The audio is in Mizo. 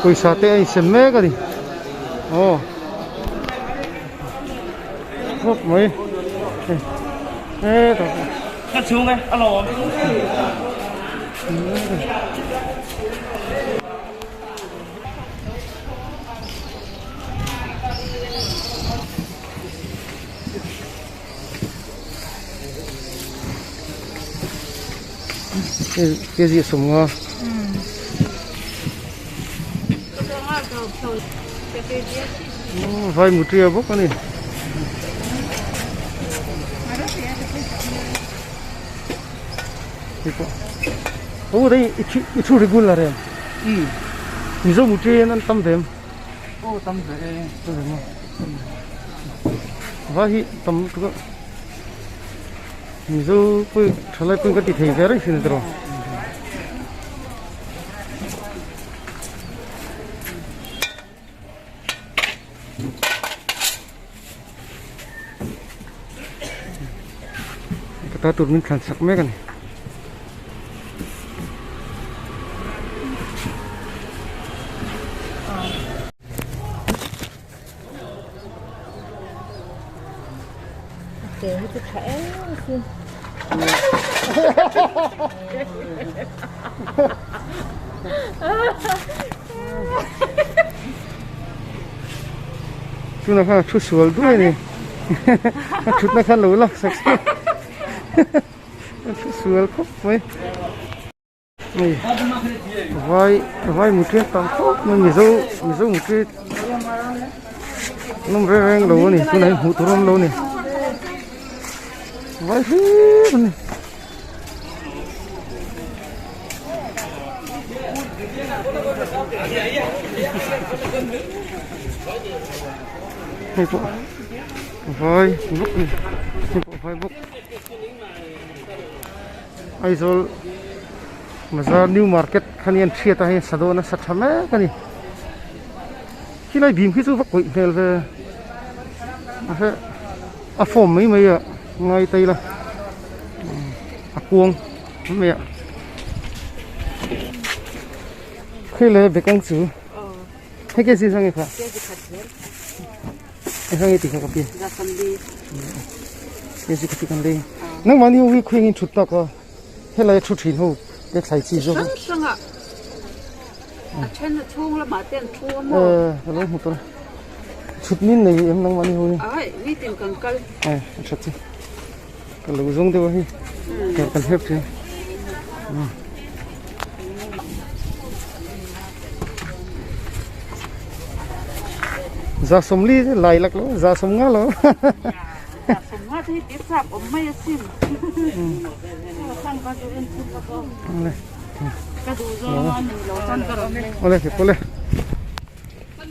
Pawisa te a insem mek a ni aw khawp mai hetah ka chhung e a lawm. Kg 50. Vai mutria bawk a ni. Hei pawh aw dei i thu regular em? Mizo mutria hian an tam ve em? Aw tam ve e. Tam ve maw? Vai hi tam lutuk a. Mizo pawh thalai pawhin ka ti thei ve reng thin a tiraw. Ka ta tur min thlan sak mek a ni. Tuna khan a thu sual duai a ni a thutna khan lo lak sak se a thu sual khawp mai. Hei vai vai mutri an tam khawp mai mizo mizo mutri an awm reng reng lo a ni tunah hian hmuh tur a awm lo a ni vai hlir a ni. Hei pawh vai bawk a ni hei pawh vai bawk. Aizawl bazar new market kha ni an hriat a hei sa dawn a sa tha mek a ni khilai bim khi chu va kawih hmel ve a hre a form mai mai a ngai ta ila a kuang mai a khi le bekang chu hei ke zin sang e kha Hei hi tikha ka pi. Hei hi ka ti kan lei. Nang mah ni ho hi khuing in thut tak a. Helai a thu thin ho te thlai chi zawk. Hrang hrang a. A then a chhung lamah te an thu a maw. Eh, ka lo hmu tawh. Thut min nei em nang mah ni ho hi. Ai, nitin kan kal. Eh, a tha chi. Ka lo zawng deuh a hei. Ka kan hep thin. Za sawmli lai lak lo za sawmnga lo. Za sawmnga te hi tih chak awm mai asin. Ka duh zawng a ni lo chuan ka rawn. Awle, awle.